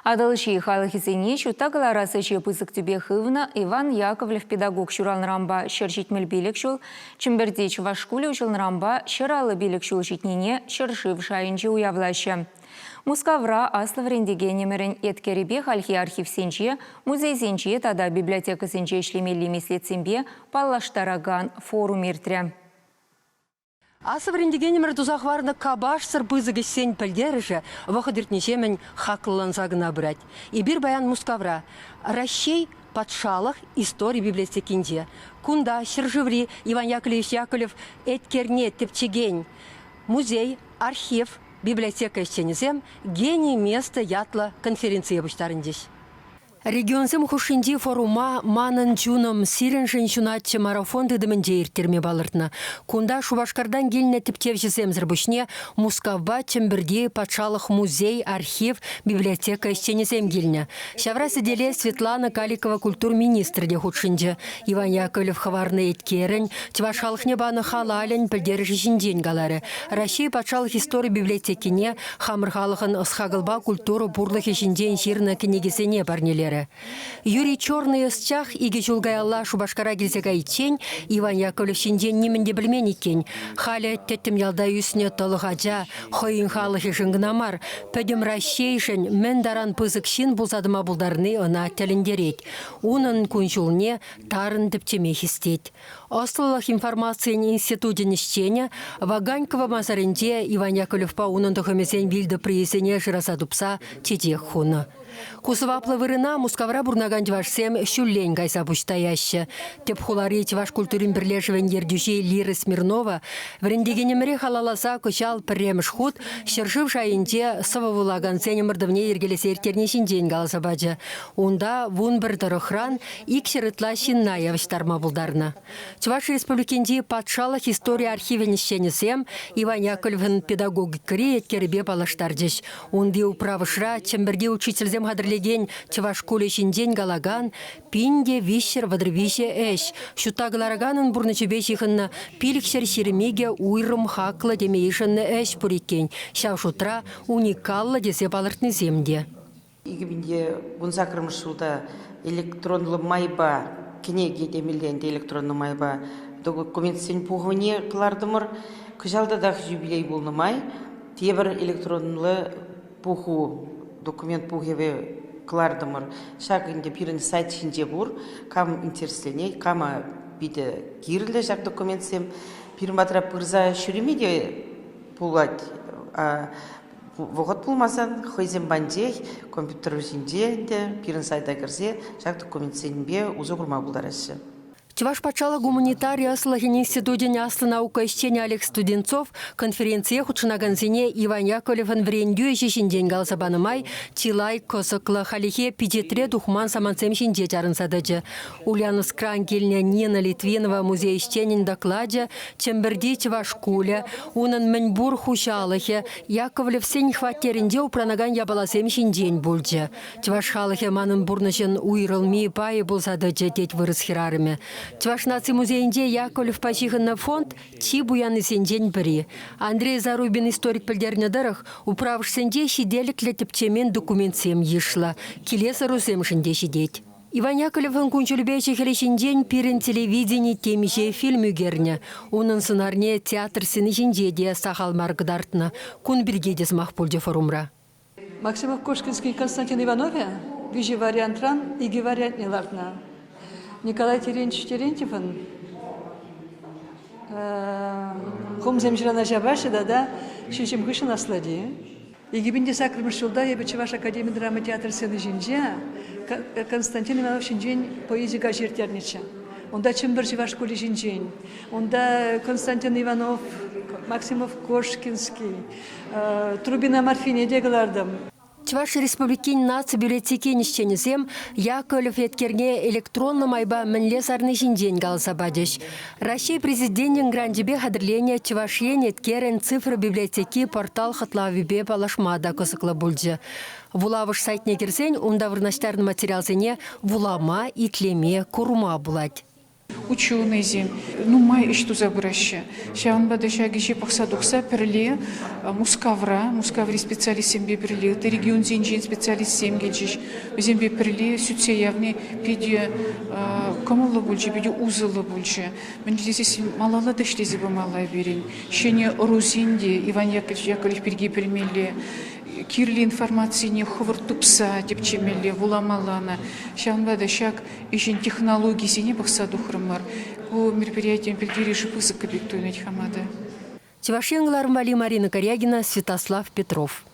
Атӑлҫи халӑхӗсене ҫутта кӑларас ӗҫе пысӑк тӳпе хывнӑ Иван Яковлев педагог ҫуралнӑранпа 175 ҫул, Чӗмпӗрти чӑваш шкулӗ уҫӑлнӑранпа 155 ҫул ҫитнине ҫӗршыв шайӗнче уявлаҫҫӗ. Мускавра аслӑ вӗрентекенӗмӗрӗн еткерӗпе хальхи архивсенче, музейсенче тата библиотекӑсенче ӗҫлемелли меслетсемпе паллаштаракан форум иртрӗ. Аслӑ вӗрентекенӗмӗр туса хӑварнӑ капашсӑр пысӑк ӗҫсен пӗлтерӗшӗ вӑхӑт иртнӗҫемӗн хаклӑланса кӑна пырать. Эпир паян Мускавра, Раҫҫей патшалӑх истори библиотекинче. Кунта ҫӗршыври Иван Яковлевич Яковлев еткерне тӗпчекен музей, архив, библиотека ӗҫченӗсем «Гений места» ятлӑ конференцие пуҫтарӑнчӗҫ. Регионсем хушшинчи форума «Манӑн чунӑм сирӗншӗн ҫунатчӗ» марафон тытӑмӗнче ирттерме палӑртнӑ. Кунта Шупашкартан килнӗ тӗпчевҫӗсемсӗр пуҫне Мускавпа Чӗмпӗрти патшалӑх музей, архив, библиотека ӗҫченӗсем килнӗ. Ҫавра сӗтеле Светлана Каликова культура министрӗ те хутшӑнчӗ. Иван Яковлев хӑварнӑ еткерӗн, чӑваш халӑхне панӑ халалӗн пӗлтерӗшӗ ҫинчен каларӗ. Раҫҫей патшалӑх истори библиотекине хамӑр халӑхӑн ӑс-хакӑлпа культура пурлӑхӗ ҫинчен ҫырнӑ кӗнекесене парнелерӗ. Юрий Черный ӑсчах икӗ ҫул каялла Шупашкара килсе кайиччен Иван Яковлев ҫинчен нимӗн те пӗлмен иккен. Халӗ тӗттӗм ялта ӳснӗ тӑлӑх ача хӑйӗн халӑхӗшӗн кӑна мар, пӗтӗм Раҫҫейшӗн мӗн таран пысӑк ҫын пулса тӑма пултарни ӑна тӗлӗнтерет. Унӑн кун-ҫулне тарӑн тӗпчеме хистет. Ӑслӑлӑх информацийӗн институчӗн ӗҫченӗ Ваганькова масарӗнче Иван Яковлевпа унӑн тӑхӑмӗсен вилтӑприйӗсене шыраса тупса чечек хунӑ. Ку сӑваплӑ вырӑна Мускавра пурӑнакан чӑвашсем ҫуллен кайса пуҫ таяҫҫӗ. Тӗп хулари чӑваш культурин пӗрлешӗвӗн ертӳҫи Лира Смирнова вӗрентекенӗмӗре халалласа кӑҫал пӗрремӗш хут ҫӗршыв шайӗнче сӑвӑ вулакансен ӑмӑртӑвне йӗркелесе ирттерни ҫинчен каласа пачӗ. Унта 11 тӑрӑхран 200 ытла ҫынна явӑҫтарма пултарнӑ. Чӑваш Республикинчи патшалӑх истори архивӗн ӗҫченӗсем Иван Яковлевӑн педагогикӑри еткерӗпе паллаштарчӗҫ. Унти управӑшра Чӗмпӗрти учительсем хатӗрлекен чӑваш шкулӗ ҫинчен калакан 1333 ӗҫ, ҫутта кӑлараканӑн пурнӑҫӗпе ҫыхӑннӑ 522 уйрӑм хаклӑ теме йышӑннӑ ӗҫ пур иккен, ҫав шутра уникаллӑ тесе палӑртнисем те. 2018 ҫулта электронлӑ майпа кӗнеке темелле ӗнтӗ электронлӑ майпа документсен пухӑвне кӑлартӑмӑр. Кӑҫал татах юбилей пулнӑ май тепӗр электронлӑ пуху, документ пухӑвӗ кӑлартӑмӑр. Ҫак ӗнтӗ пирӗн сайт ҫинче пур. Кам интересленет, кама питӗ кирлӗ ҫак документсем. Пирӗн патра пырса ҫӳреме те пулать. Вӑхӑт пулмасан хӑйсем патӗнчех компьютер ҫинче ӗнтӗ пирӗн сайта кӗрсе ҫак документсемпе усӑ курма пултараҫҫӗ. Чӑваш патшалӑх гуманитари ӑслӑхӗн институчӗн аслӑ наука ӗҫченӗ Олег Студенцов конференцие хутшӑнакансене Иван Яковлевӑн вӗрентӳ ӗҫӗ ҫинчен каласа панӑ май чылай кӑсӑклӑ, хальлӗхе пичетре тухман самантсем ҫинче чарӑнса тӑчӗ. Ульяновскран килнӗ Нина Литвинова музей ӗҫченӗн доклачӗ Чӗмпӗрти чӑваш шкулӗ, унӑн мӗнпур хуҫалӑхӗ Яковлевсен хваттерӗнче упранакан япаласем ҫинчен пулчӗ. Чӑваш халӑхӗ манӑн пурнӑҫӑн уйрӑлми пайӗ пулса тӑчӗ, тет вырӑс хӗрарӑмӗ. Чӑваш наци музейӗнче Яковлевпа ҫыхӑннӑ фонд чи пуяннисенчен пӗри. Андрей Зарубин историк пӗлтернӗ тӑрӑх, управӑшсенче ҫителӗклӗ тӗпчемен документсем йышлӑ, килес ӑрусемшӗн те ҫитет. Иван Яковлевӑн кун-ҫулӗпе ӗҫӗ-хӗлӗ ҫинчен пирӗн телевидени темиҫе фильм ӳкернӗ. Унӑн сӑнарне театр сцени ҫинче те сахал мар кӑтартнӑ. Кун пирки те сӑмах пулчӗ форумра. Максимов-Кошкинский Константин Ивановӗ виҫӗ вариантран икӗ вариантне лартнӑ. Николай Терентьевич Терентьевӑн Хумсем ҫырана ҫапаҫҫӗ тата Ҫиҫӗм хыҫҫӑн аслати. 2008 ҫулта эпӗ Чӑваш академи драма театр сцени ҫинче Константин Иванов ҫинчен поэзи каҫӗ ирттернӗччӗ. Унта Чӗмпӗр чӑваш шкулӗ ҫинчен, унта Константин Иванов, Максимов Кошкинский, Трубина Марфине те кӑлартӑм. Чӑваш Республикин наци библиотекин ӗҫченӗсем Яковлев еткерне электронлӑ майпа мӗнле сарни ҫинчен каласа пачӗҫ. Раҫҫей Президенчӗн гранчӗпе хатӗрленӗ Чӑваш Ен еткерӗн цифра библиотеки портал хӑтлавӗпе паллашма та кӑсӑклӑ пулчӗ. Вулавӑш сайтне кӗрсен унта вырнаҫтарнӑ материалсене вулама, итлеме, курма пулать. Ученӑйсем нумай ӗҫ туса пыраҫҫӗ. Ҫавӑнпа та ҫак ӗҫе пӑхса тухса пӗрле Мускавра, Мускаври специалистсемпе пӗрле, ытти регионсенчен специалистсем килчӗҫ. Вӗсемпе пӗрле сӳтсе явни питӗ кӑмӑллӑ пулчӗ, питӗ усӑллӑ пулчӗ. Мӗншӗн тесессӗн малалла та ӗҫлесе пымалла пирӗн. Ҫӗнӗ ӑрусен те Иван Яковлевич Яковлев пирки пӗлмелле. Кирлӗ информацине хӑвӑрт тупса тӗпчемелле, вуламалла ӑна. Ҫавӑнпа та ҫак ӗҫӗн технологисене пӑхса тухрӑмӑр. Ку мероприятин пӗлтерӗшӗ пысӑккӑ пек туйӑнать хама та. Чӑваш Ен кӑларӑм валли Марина Карягина, Святослав Петров.